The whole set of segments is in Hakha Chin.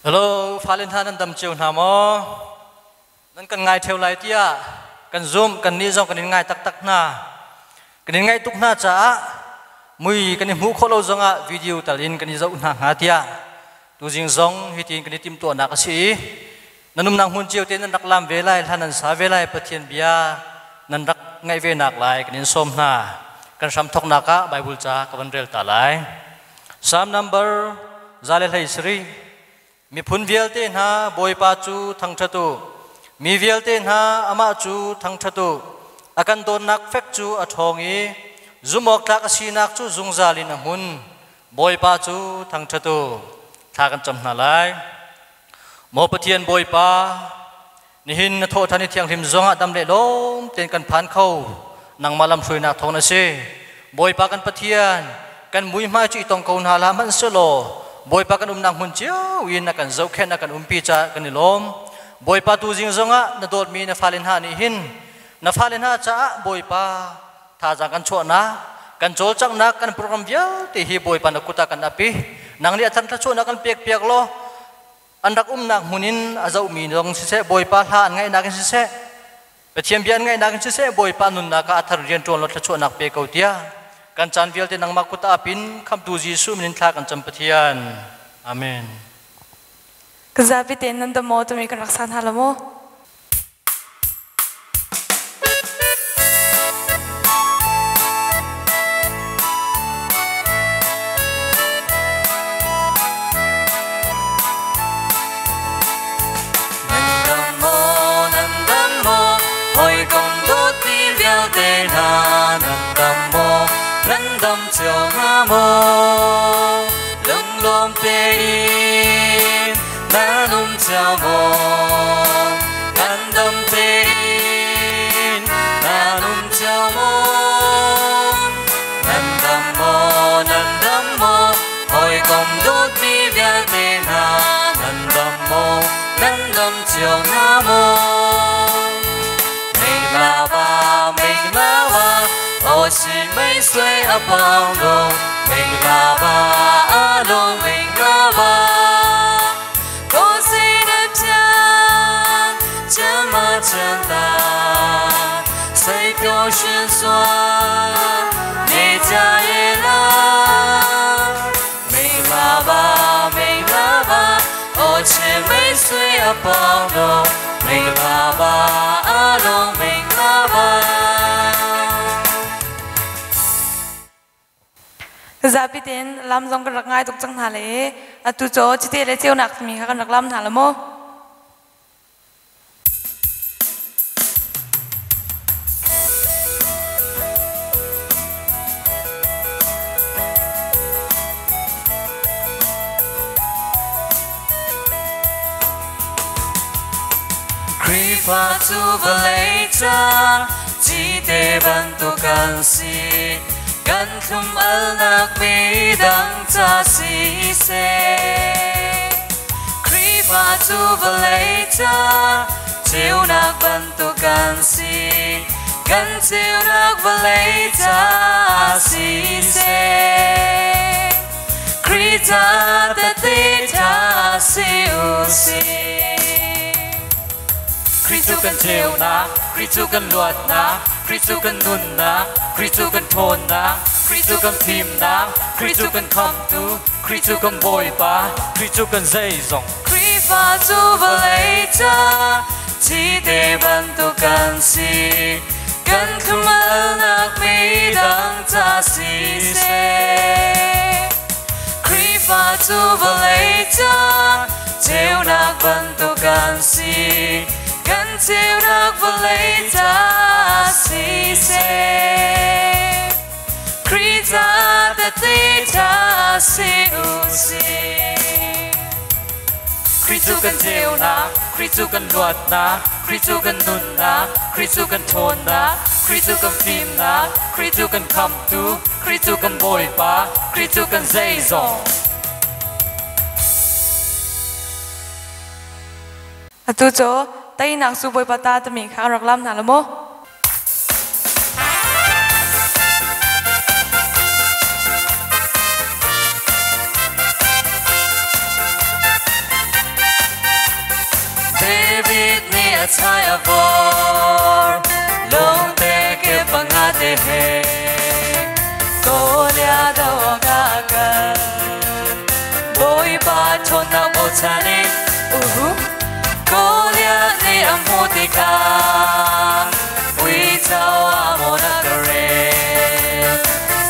Hello, fale hna nan dam cio hna maw? Nan kan ngai theo lai tiah kan zumh, kan nih zong kan in ngai taktak hna. Kan in ngaih tuk hna caah mui kan i hmuh khawh lo zongah video tal in kan i zoh hna hnga tiah tuzing zong hitin kan i timhtuahnak a si i nan umnak hmun cio te nan rak lam ve lai, hla nan sa ve lai, Pathian bia nan rak ngaih ve nak lai kan in sawm hna. Kan hram thoknak ah Bible ca ka van rel ta lai. Psalm number 113. Miphun vialte hna Bawipa cu thangṭhat u. Mi vialte hna amah cu thangṭhat u. A kan dawtnak fek cu a ṭhawng i zumhawktlak a sinak cu zungzal in a hmun. Bawipa cu thangṭhat u. Thla kan cam hna lai. Maw Pathian Bawipa, nihin na thawhṭhan i thianghlim zongah dam le lawm tein kan phan kho. Nangmah lamhruainak thawng na si. Bawipa kan Pathian, kan muihmai cu i tong ko hna hlah hmanhsehlaw Bawipa kan umnak hmun cio in na kan zohkhenh, na kan umpi caah kan i lawm. Bawipa tuzing zongah na dawtmi na fale hna nih hin na fale hna caah Bawipa thazaang kan chuahnak, kan cawlcanghnak, kan program vialte hi Bawipa na kut ah kan ap i nang nih a thar thluachuahnak kan pekpiak law an rak umnak hmun in a zohmi zong siseh, Bawipa hla an ngaihnak in siseh, Pathian bia an ngaihnak in siseh, Bawipa nunnak ah a thar rian ṭuan law thluachuahnak pe ko tiah kan caan vialte nangmah kut ah apin khamtu Jesuh min in thla kan cam Pathian. Amen. Ka zapi tein nan dam maw timi kan rak sa hna lo maw? Lunglawm tein nan um cio maw? Ngandam tein nan um cio maw? Nan dam maw, nan dam maw, hawikom dawtmi vialte hna, nan dam maw, nan dam cio hna maw? Mingla ba, o si mei sui a pang lo, mingla ba, a lo mingla ba. Zapi tein lam zong kan rak ngai tuk cang hna le atu cu cite le ceunak timi kha kan rak lam hna la maw? Khrihfa cu vawlei ca cite bantuk kan si, kan thlum alnak mi dang ca si seh. Khrihfa cu vawlei ca ceunak bantuk kan si, kan ceunak vawlei ca si seh. Khrih ca tete ṭha si u sih. Khrih cu kan ceunak, Khrih cu kan luatnak, Khrih cu kan nunnak, Khrih cu kan ṭhawnnak, Khrih cu kan fimnak, Khrih cu kan khamtu, Khrih cu kan Bawipa, Khrih cu kan zeizong. Khrihfa cu vawlei ca cite bantuk kan si, kan thlum-alnak mi dang ca si seh. Khrihfa cu vawlei ca ceunak bantuk kan si, kan ceunak vawlei ca si seh. Khrih ca tete ṭha si u sih. Khrih cu kan ceunak, Khrih cu kan luatnak, Khrih cu kan nunnak, Khrih cu kan ṭhawnnak, Khrih cu kan fimnak, Khrih cu kan khamtu, Khrih cu kan Bawipa, Khrih cu kan zeizong. Atu cu teinak cu Bawipa ta timi kha rak lam hna la mu. te he Goliath do ka kal Bawipa ṭhawnnak bochan in uhu Goliath nih a hmuh tikah uico a maw na ka rel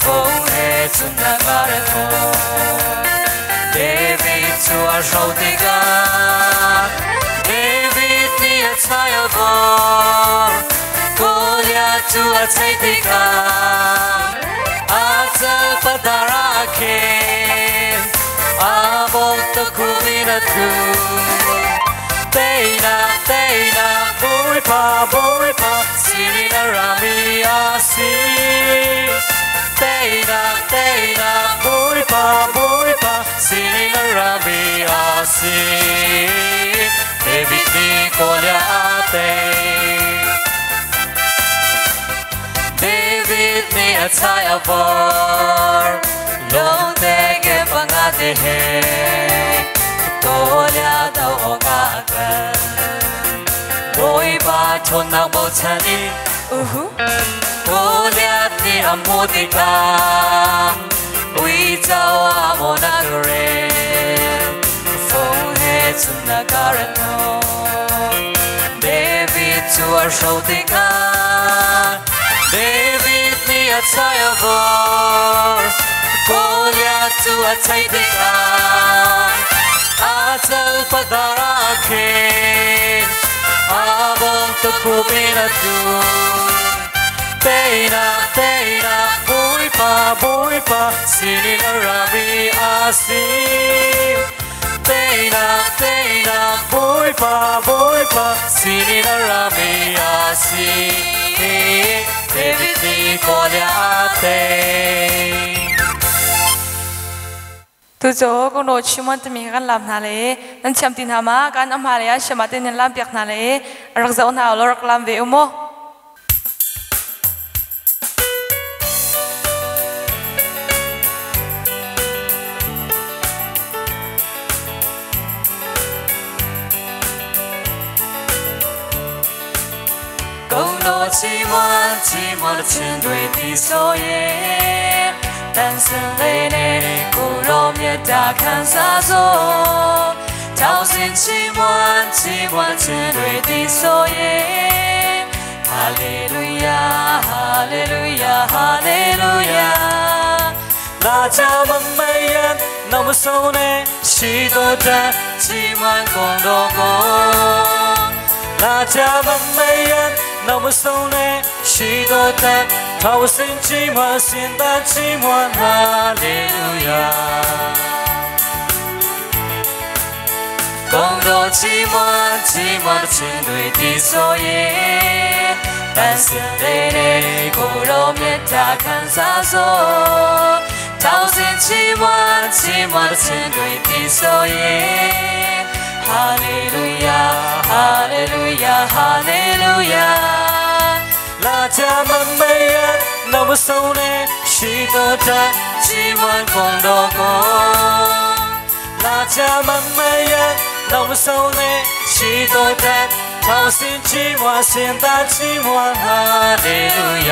Fung he cun na ka rel David cu a hro tikah David nih a chai a vor Goliath cu a chei tikah a cal padar ah khin a bawk tukhum in a tlu Teinak teinak Bawipa Bawipa sinin a rami a si Teinak teinak Bawipa Bawipa sinin a rami a si David nih Goliath a tei David nih a chai a vor lungte ke panga te he Goliath do awk ah a kal Bawipa ṭhawnnak bochan in uhu Goliath nih a hmuh tikah uico a maw na ka rel Fung he cun na ka rel David cu a hro tikah David nih a chai a vor Goliath cu a chei tikah a cal padar ah khin a bawm tukhum in a tlu Teinak teinak Bawipa Bawipa sinin a rami a si Teinak teinak Bawipa Bawipa sinin a rami a si David nih Goliath a tei Tu cu kungro chimon timi kan lam hna le nan thiam ti hna ma kan amha le a siama te nan lam piak hna le rak zoh hna law rak lam ve u mu. 共多寂寞，寂寞的情对的所以，但是泪内骨肉灭大看啥做，掏心寂寞，寂寞的情对的所以，哈利路亚，哈利路亚，哈利路亚。那家们美言，那么受呢，许多的寂寞共多过。那家们美言，那么受呢，许多的掏心寂寞，心的寂寞，哈利路亚。共多寂寞，寂寞的情对的所以，但是泪内骨肉灭大看啥说，掏心寂寞，寂寞的情对的所以，哈利路亚，哈利路亚，哈利路亚。那家们美言，那么受呢，许多的寂寞共多过。那家们美言，那么受呢，许多的掏心寂寞，心的寂寞，哈利路亚。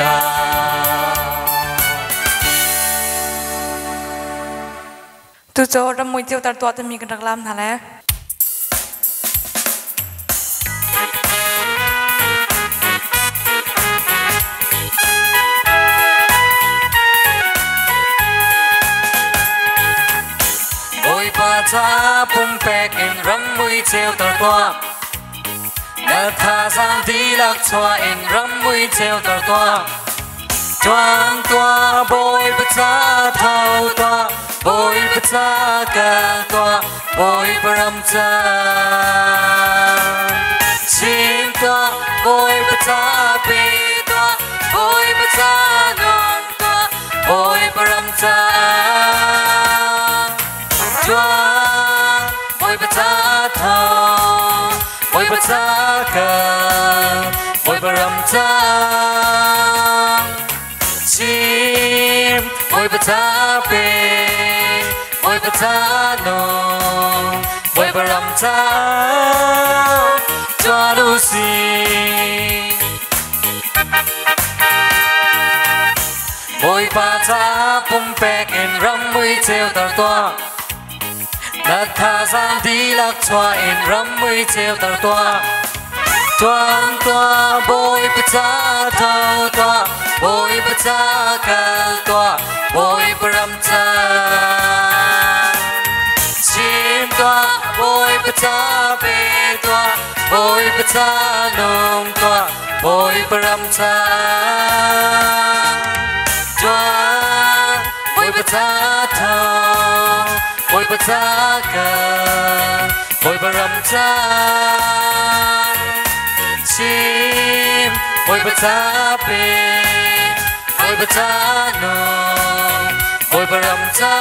Tu cu ramui cio tar tuah timi kan rak lam hna le. Bawipa ca pumpek in rammui ceuter tuah na thazaang dihlak chuah in rammui ceuter tuah Tuang tuah Bawipa ca tho tuah Bawipa ca kal tuah Bawipa ram ca Chim tuah Bawipa ca pe tuah Bawipa ca nung tuah Bawipa ram ca Tuang Bawipa ca tho Bawipa ca kal Bawipa ram ca Chim Bawipa ca pe Bawipa ca nung Bawipa ram ca Tuah u sih. Bawipa caah pumpek in ram mui ceuter tuah. Na thazaang dihlak chuah in ram mui ceuter tuah. Tuan tuah Bawipa ca tho tuah, Bawipa ca kal tuah, Bawipa ram ca. Chim tuah, Bawipa ca pe tuah, Bawipa ca nung tuah, Bawipa ram ca. Tuah, Bawipa ca tho, Bawipa ca kal, Bawipa ram ca. Chim, Bawipa ca pe, Bawipa ca nung, Bawipa ram ca.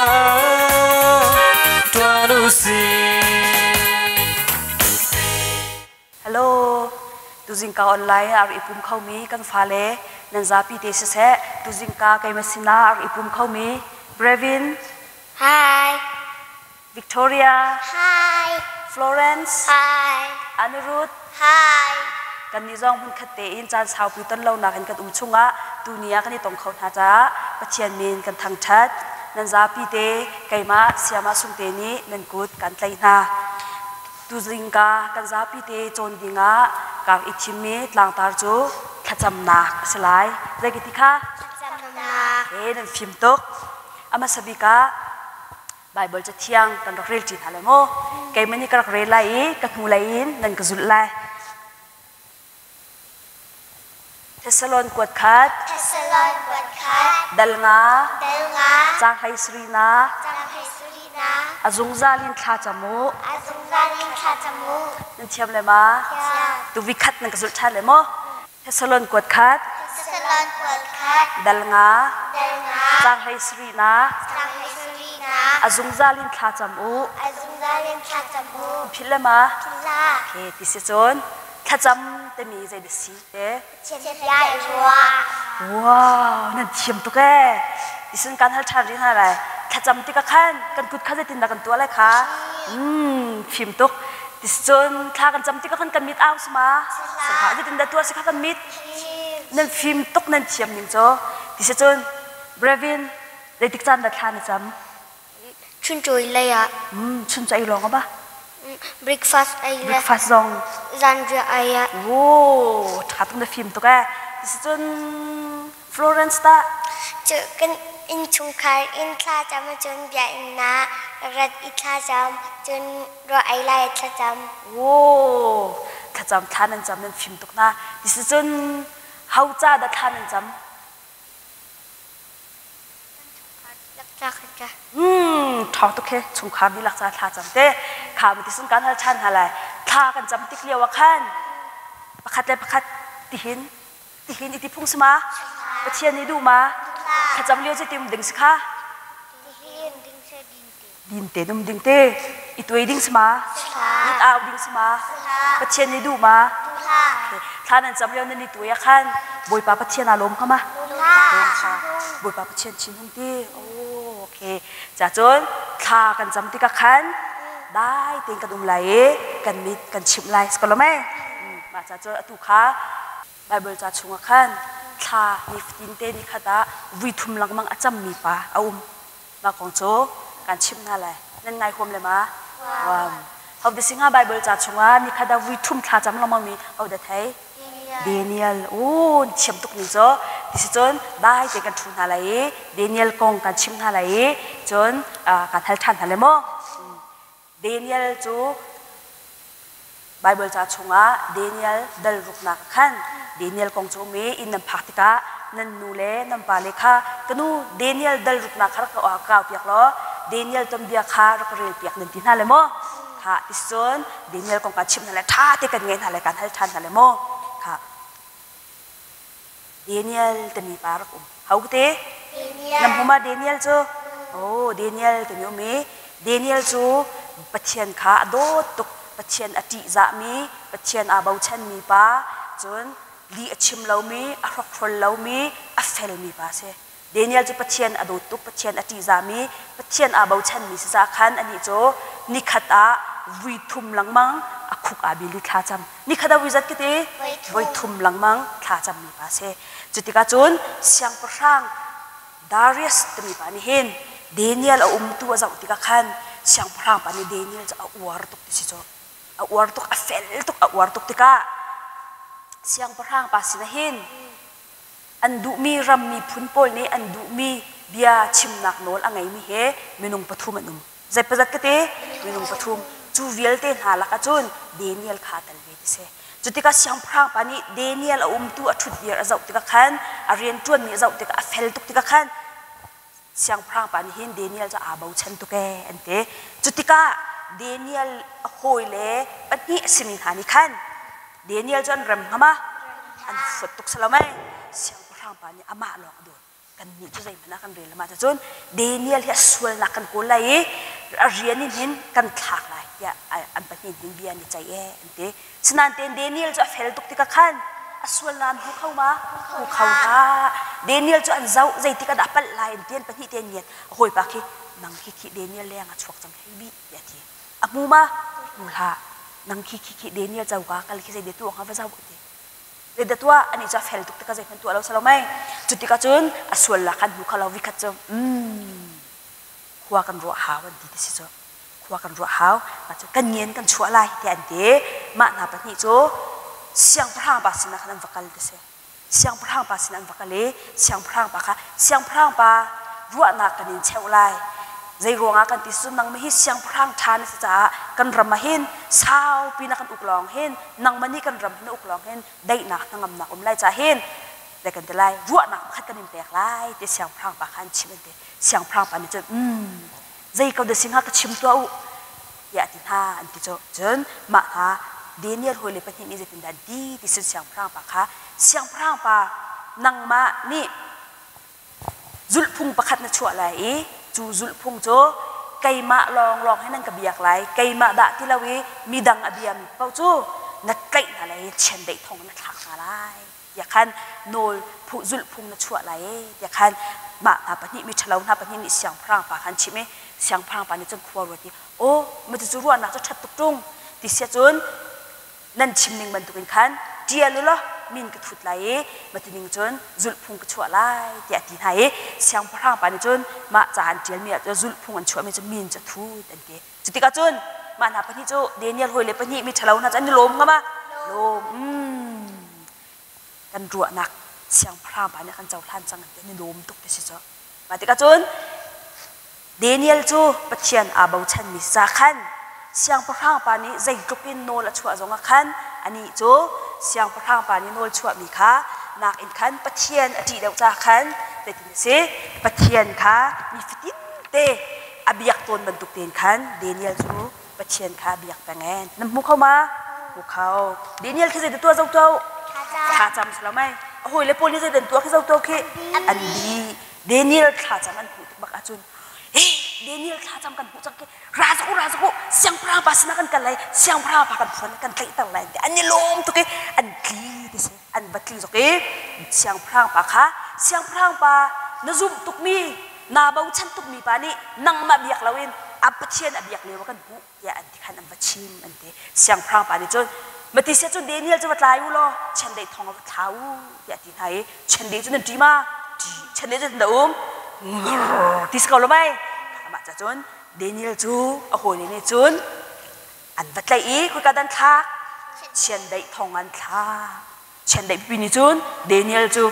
Tuan u sih. Hello, tuzingka online ah a rak i pum khomi kan fale nan zapi te siseh, tuzingka keimah sinah a rak i pum khomi Brevin, Hi. Victoria, Hi. Florence, Hi. Anirudh, Hi. Kannih zong hmunkhat tein caan saupi ton lonak in kan um chungah tuni ah kan i tong kho hna caah Pathian min kan thangṭhat. Nan zapi te keimah Siamah Sungte nih nan kut kan tlaih hna. Tuzingka kan zapi te cawn dingah kaa i thimmi tlangtar cu thlacamnak a si lai. Zei ka ti kha? Thlacamnak. He nan fim tuk. A hmasa bik ah Baibal cathiang kan rak rel ṭi hna lai maw? Keimah nih ka rak rel lai i ka hnulei in nan ka zulh lai. Thessalon kuat khat. Thessalon kuat khat. Dal nga. Dal nga. Caang hlei sarih na. Caang hlei sarih na. A zungzal in thla cam u. A zungzal in thla cam u. Nan thiam le ma? Thiam. Tuvi khat nan ka zulh ṭhan le maw? Thessalon kuat khat. Thessalon kuat khat. Dal nga. Dal nga. Caang hlei sarih na. Caang hlei sarih na. A zungzal in thla cam u. A zungzal in thla cam u. Philh le ma? Philh hlah. Okay, ti si cun thlacam timi zei dah si te? Pathian bia i ruah. Wow, nan thiam tuk ee. Isun kan hal ṭhan rih hna lai. Thlacam tikah khan kan kut kha zeitindah kan tuah lai kha? Fim tuk. Tiscun thla kan cam tikah khan kan mit au sima. Zeitindah tuah si kha kan mit? Nan fim tuk nan thiam ning cu. Tisicun Brevin, zeitik caan dah thla na cam? Chuncawi lei ah. Chuncaw ei lawng ba? Breakfast ei le. Breakfast zong. Zanriah ei ah. Wo, ṭha tuk na fim tuk ee. Tisicun Florence tah? Cu kan innchungkhar in thla cam ahcun biakinn ah rat i thla cam, cun ruah ei lai ah thlacam. Wo, thlacam thla nan cam nan fim tuk hna. Tisicun ho ca dah thla nan cam? Ṭhawng tuk he chungkhar dihlak ca thla cam te kha mi tisun kan hal ṭhan hna lai. Thla kan cam tik lio ah khan pakhat le pakhat tihin tihin i ti phung si ma? Pathian nih duh ma? Thlacam lio cu ti um ding si kha? Din te um ding te i tuai ding si ma? Mit au ding si ma? Pathian nih duh ma? Thla nan cam lio nan i tuai ah khan Bawipa Pathian aa lawm hnga ma? Lawm kha Bawipa Pathian chin hung ti. Oh, okay. Ca cun thla kan cam tikah khan dai tein kan um lai i kan mit kan chimh lai. Si ko lo mei? Mah ca cun atu kha Baibal ca chungah khan thla nifatin te ni khat ah vui thum lengmang a cammi pa a um. Mah kong cu kan chimh hna lai. Nan ngai huam le ma? Huam. Ho singa Baibal ca chungah ni khat ah vui thum thla cam lengmang mi ho dah thei? Daniel. U thiam tuk ning cu. Ti cun dai te kan thu hna lai i Daniel kong kan chimh hna lai i cun kan hal ṭhan hna le maw? Daniel cu Baibal ca chungah Daniel dal ruknak khan Daniel kong cu um i inn nan phak tikah nan nu le nan pale kha ka nu Daniel dal ruknak kha rak ka kau piak law Daniel tuanbia kha rak rel piak nan ti hna le maw? Kha ticun Daniel kong kan chimh hna le ṭha te kan ngaih hna le kan hal ṭhan hna le maw? Kha Daniel timi pa rak um. Ho te? Nam hmu ma Daniel cu? Oh, Daniel timi um i Daniel cu Pathian kha a dawt tuk. Pathian a ṭihzahmi, Pathian aa bochanmi pa, cun lih a chim lomi, a hrokhrol lomi, a felmi pa a si. Daniel cu Pathian a dawt tuk, Pathian a ṭihzahmi, Pathian aa bochanmi si caah khan anih cu nikhat ah vui thum lengmang a khuk aa bil i thla cam. Nikhat ah vui zat kiti? Voi thum lengmang thla cammi pa a si. Cu tikah cun siangpahrang Darius timi pa nih hin Daniel a umtu a zoh tikah khan siangpahrang pa nih Daniel cu a uar tuk ti si cu. A uar tuk, a fel tuk, a uar tuk tikah siangpahrang pa sinah hin an duhmi ram miphun pawl nih an duhmi bia chimnak nawl a ngeimi he minung pathum an um. Zeipazat ka ti? Minung pathum. Cu vialte hna lakah cun Daniel kha a tel ve ti si. Cu tikah siangpahrang pa nih Daniel a umtu a ṭhut dir a zoh tikah khan a rianṭuanmi a zoh tikah a fel tuk tikah khan siangpahrang pa nih hin Daniel cu aa bochan tuk ee an ti. Cu tikah Daniel a hawile pahnih a simi hna nih khan Daniel cu an rem hnga ma? An fuat tuk salo mei? Siangpahrang pa nih amah lawng a dawt. Kannih cu zeihmanh ah kan rel lo ahcun Daniel hi a sualnak kan kawl lai i a rian in hin kan thlak lai tiah an pahnih hin bia an i ceih ee an ti. Sinain Daniel cu a fel tuk tikah khan a sualnak an hmu kho ma? Hmu kho hlah. Daniel cu an zoh zeitik ah dah a palh lai an ti an pahnih te an ngiat. A hawipa khi nang khi khi Daniel leng a chuak cang hei bih tiah a ti. A hmu ma? Hmu hlah. Nang khi khi khi Daniel coka kal khi zei dia tuah hnga va zoh a ti. Zeidah tuah? Anih cu a fel tuk tikah zeihmanh tuah lo si lo mei. Cu tikah cun a sual la khan hmu kho lo vikhat cu khua kan ruah hau an ti ti si cu. Khua kan ruah hau. Mah cu kan ngen kan chuah lai tiah an ti. Mah hna pahnih cu siangpahrang pa sinah khan an va kal ti si. Siangpahrang pa sinah an va kal i siangpahrang pa kha siangpahrang pa ruahnak kan in cheuh lai. Zei ruangah kan ti cun nangmah hi siangpahrang ṭha na si caah kan ram ah hin saupi na kan uk lawng hin nangmah nih kan ram hin na uk lawng hin daihnak hnangamnak um lai caah hin zei kan ti lai ruahnak pakhat kan in pek lai ti siangpahrang pa kha an chim an ti. Siangpahrang pa nih cun zei ko dah si hnga ka chim tuah u tiah a ti hna an ti cu. Cun mah kha Daniel hawile pahnih nih zeitindah an ti ti cun siangpahrang pa kha siangpahrang pa nangmah nih zulhphung pakhat na chuah lai i cu zulhphung cu keimah lawnglawng he nan ka biak lai keimah dah ti lo i midang a biami paoh cu na tlaih hna lai i chiandeih thong na thlak hna lai tiah khan nawl zulhphung na chuah lai e tiah khan mah hna pahnih mi ṭhalo hna pahnih nih siangpahrang pa khan chim i siangpahrang pa nih cun khua ruat i aw ma cucu ruahnak cu ṭhat tuk ṭung ti sia cun nan chim ning bantukin khan ṭial u law min ka thut lai i matining cun zulhphung ka chuah lai tiah a ti hna i siangpahrang pa nih cun mah ca an ṭialmi ah cun zulhphung an chuahmi cu min cu a thut an ti. Cu tikah cun mah hna pahnih cu Daniel hawile pahnih mi ṭhalo hna cu an i lawm hnga ma? Lawm. Kan ruahnak siangpahrang pa nih a kan cohlan cang an ti an i lawm tuk ti si cu. Mah tikah cun Daniel cu Pathian aa bochanmi ca khan siangpahrang pa nih zeitluk in nawl a chuah zongah khan anih cu siangpahrang pa nih nawl chuahmi kha nakin khan Pathian a ṭih deuh ca khan zeitin a si Pathian kha nifatin te a biak tawn bantuk tein khan Daniel cu Pathian kha a biak peng ee. Na hmu kho ma? Hmu kho. Daniel khi zeidah tuah zo to? Thlacam si lo mei. A hawile pawl nih zeidah tuah khi zo to khi? An bi. Daniel thlacam an hmuh tik bak ahcun eh Daniel thlacam kan hmuh cang khi ra zok u ra zok u siangpahrang pa sinah kan kal lai siangpahrang pa kan phuan kan tlaihter lai an ti an i lawm tuk i an tli ti si an va tli zok i siangpahrang pa kha siangpahrang pa na zumh tukmi naa bochan tukmi pa nih nangmah biak loin a Pathian a biak lio ah kan hmuh tiah an ti khan an va chim an ti siangpahrang pa nih cun mati sia cun Daniel cu va tlai u law chiandeih thong ah va thla u tiah a ti hna i chiandeih cu nan ṭi ma ṭi chiandeih cu nan um ti si ko lo mei amah ca cun Daniel cu a hawile nih cun an va tlaih i khoika dah an thlak chiandeih thong an thlak chiandeih pipi nih cun Daniel cu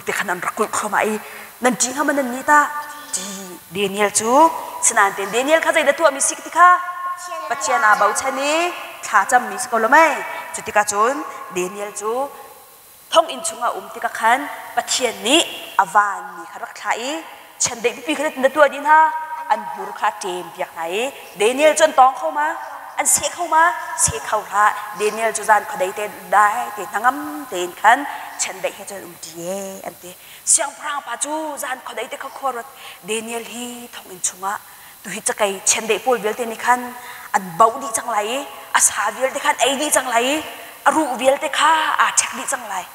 ti khan an rak kulh thluahmah i nan ṭih hnga ma nan nih tah ṭih Daniel cu sinain tein Daniel kha zeidah tuahmi si ti kha Pathian aa bochan i thla cammi si ko lo mei cu tikah cun Daniel cu thonginn chungah um tikah khan Pathian nih a vanmi kha rak thlah i chiandeih pipi kha na tuah dih hna an hmur kha a ṭem piak hna i Daniel cu an tawng kho ma an seh kho ma seh kho hlah Daniel cu zan khuadei te dai te hnangam tein khan chiandeih he cun um ṭi e an ti siangpahrang pa cu zan khuadei te kha khua ruat Daniel hi thonginn chungah tuhi cakei chiandeih pawl vialte nih khan an bauh dih cang lai i a sa vialte khan ei dih cang lai i a ruh vialte kha aa ṭhek dih cang lai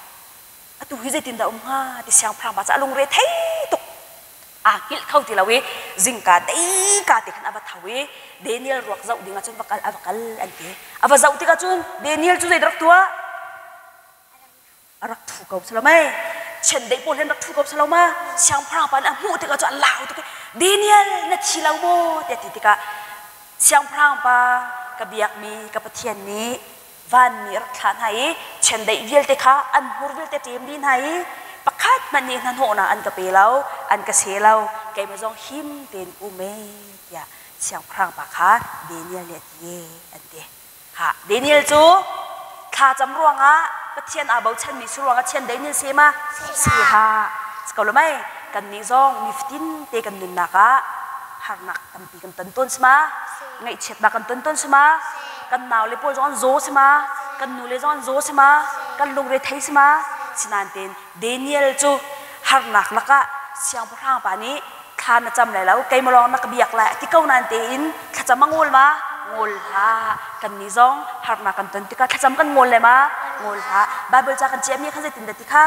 atu hi zeitindah um hnga ti siangpahrang pa cu a lungre thei tuk aa hngilh kho ti lo i zingka deika te khan a va tho i Daniel ruak zoh ding ah cun va kal a va kal an ti a va zoh tikah cun Daniel cu zeidah rak tuah a rak thu ko si lo mei. Chiandeih pawl hen rak ṭhu ko salo ma? Siangpahrang pa nih a hmuh tikah cu a lau tuk i, Daniel, na thi lo maw? tiah ti tikah siangpahrang pa ka biakmi ka Pathian nih vanmi a rak thlah hna i chiandeih vialte kha an hmur vialte ṭem dih hna i pakhat hmanh nih hnahnawhnak an ka pe lo, an ka se lo, keimah zong him tein um e tiah siangpahrang pa kha Daniel nih a ti an ti. Ha, Daniel cu thlacam ruangah Pathian aa bochanmi si ruangah chiandeih nih an se ma? Si ha. Si ko lo mei? Kannih zong nifatin te kan nunnak ah harnak tampi kan ton tawn si ma? Ngaihchiatnak kan ton tawn si ma? Kan naule pawl zong an zaw si ma? Kan nule zong an zaw si ma? Kan lungre thei si ma? Sinain tein Daniel cu harnak lakah siangpahrang pa nih thla na cam lai lo, keimah lawng na ka biak lai a ti ko nain tein thlacam a ngol ma? Ngol hlah. Kannih zong harnak kan ton tikah thlacam kan ngol le ma? Ngol hlah. Bible ca kan ciahmi kha zeitin dah ti kha?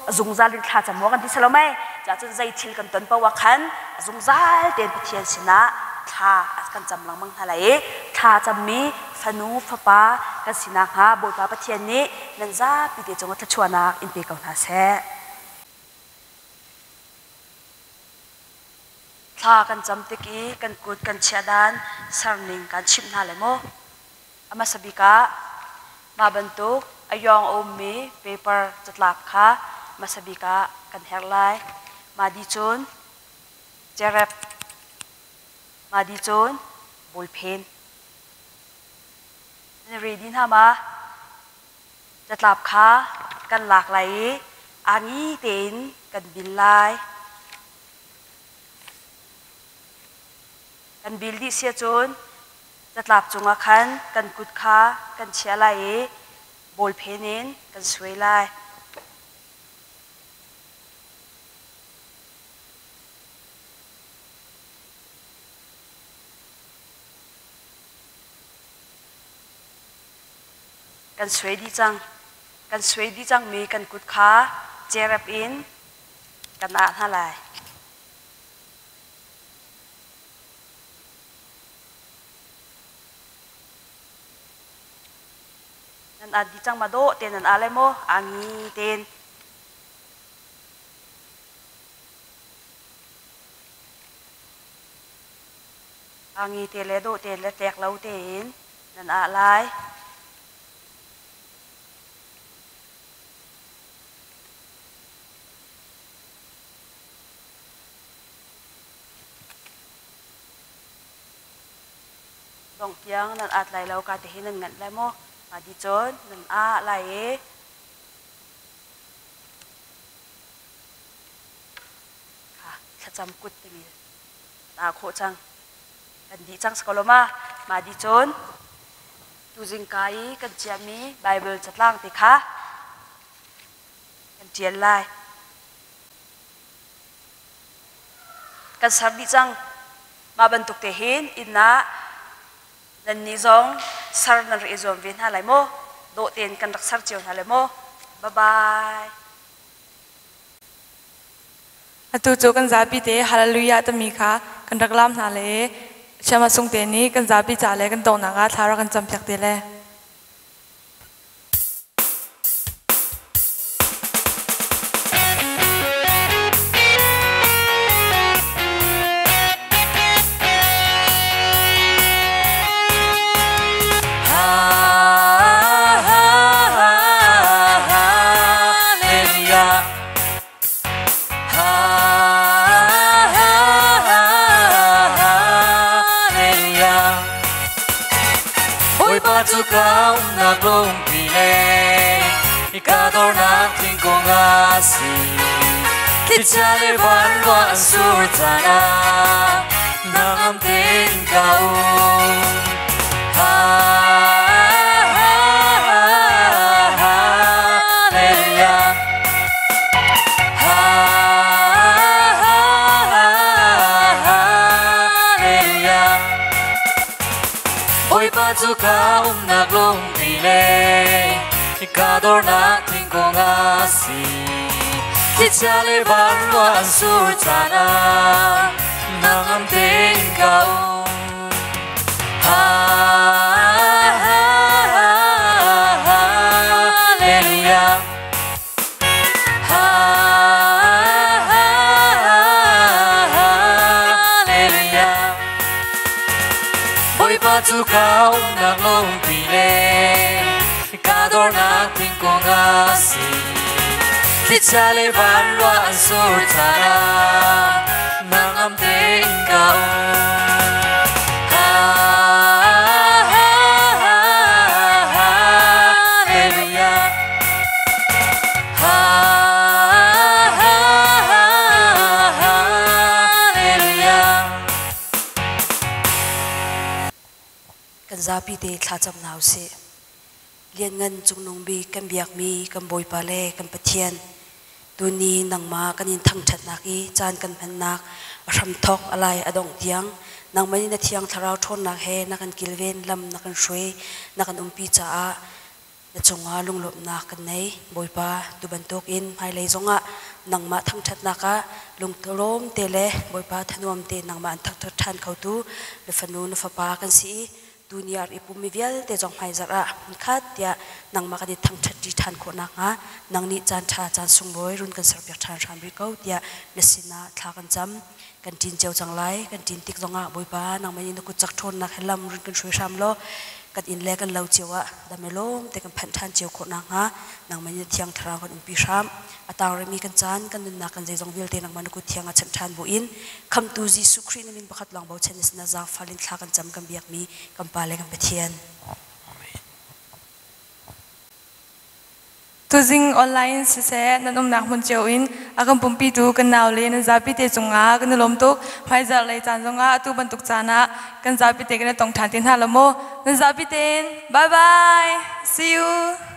A zungzal in thla cam mu kan ti salo mei? Cacun zei thil kan ton paoh ah khan a zungzal tein Pathian sinah thla kan cam lengmang hna lai i thla cammi fanu fapa kan si nakhnga Bawipa Pathian nih nan zapi te cungah thluachuahnak in pe ko hna seh. Thla kan cam tik i kan kut kan chiah dan serning kan chimh hna lai maw? A hmasa bik ah mah bantuk a yawng a ummi paper catlap kha hmasa bik ah kan herh lai. Mah dih cun cerep, mah dih cun bawlphen. Nan ready hna ma? Catlap kha kan lak lai i aa ngi tein kan bil lai. Kan bil dih si ahcun catlap cungah khan kan kut kha kan chiah lai i bawlphen in kan suai lai. Kan suai dih cang. Kan suai dih cangmi kan kut kha cerep in kan ah hna lai. Nan at dih cang ma dawh te nan ah lai maw? Aa ngi ten. Aa ngi te le dawh te le tlek lo tein nan ah lai. Dongh tiang nan at lai lo ka ti hi nan nganh lai maw? Mah di cun nan ah lai i kha thlacam kut timi nan ah khawh cang. Kan dih cang si ko lo ma? Mah di cun tuzing ka i kan ciahmi Baibal catlang te kha kan ṭial lai. Kan ser dih cang. Mah bantuk te hin inn ah nannih zong ser nan rak i zuam ve hna lai maw? Dawh tein kan rak ser cio hna lai maw? Bye bye. Atu cu kan zapi te Hallelujah timi kha kan rak laam hna le Siama sung te nih kan zapi ca le kan donghnak ah thla rak kan campiak te le. Bawipa cu ka umnak lungpi le ka dornak thingkung a si. Thlichia le vanruah an sur caan ah nangam tein ka um. Hallelujah. Hallelujah. Bawipa cu ka umnak lungpi le ka dornak thingkung a si. Thlichia le vanruah an sur caan ah nangam tein ka um. Hallelujah. Hallelujah. Bawipa cu ka umnak lungpi le ka dornak thingkung a si. Thlichia le vanruah an sur caan ah nangam tein ka um. Hallelujah. Hallelujah. Kan zapi te thlacam hna usih. Lianngan Cungnung Bik kan biakmi kan Bawipa le kan Pathian, tuni nangmah kan in thangṭhatnak i caan kan hmannak a hramthawk a lai a dongh tiang nangmah nih na Thiang Thlarau ṭhawnnak he na kan kilven lam na kan hruai na kan umpi caah na cungah lunglawmhnak kan nei. Bawipa, tu bantukin hmailei zongah nangmah thangṭhatnak ah lungtlawm te le Bawipa thanuam te nangmah an thangṭhat ṭhan khotu na fanu na fapa kan si i tuni ah i pummi vialte zong hmaizarh ah hmunkhat tiah nangmah kan i thangṭhat ṭi ṭhan khawh nakhnga nang nih caan ṭha caan sunglawi run kan serpiak ṭhan hram rih ko tiah na sinah thla kan cam. Kan ṭin cio cang lai. Kan ṭin tik zongah Bawipa nangmah nih na kut cak ṭhawnnak he lam run kan hruai hram law kan inn le kan lo cio ah dam i lawm te kan phanh ṭhan cio khawh nakhnga nangmah nih na thiang thlarau kan umpi hram. A tang rihmi kan caan kan nunnak kan zeizong vialte nangmah na kut thiang ah chanh ṭhan buin Khamhtu Jesuh Khrih na min pakhat lawng bochan na sinah zaangfal in thla kan cam kan biakmi kan Pa le kan Pathian. Tuzing online siseh nan umnak hmun cio in a kan pumpitu kan nau le nan zapi te cungah kan i lawm tuk. Hmaizarh lei caan zongah atu bantuk caan ah kan zapi te kan i tong ṭhan te hna lo maw? Nan zapi tein bye bye. See you.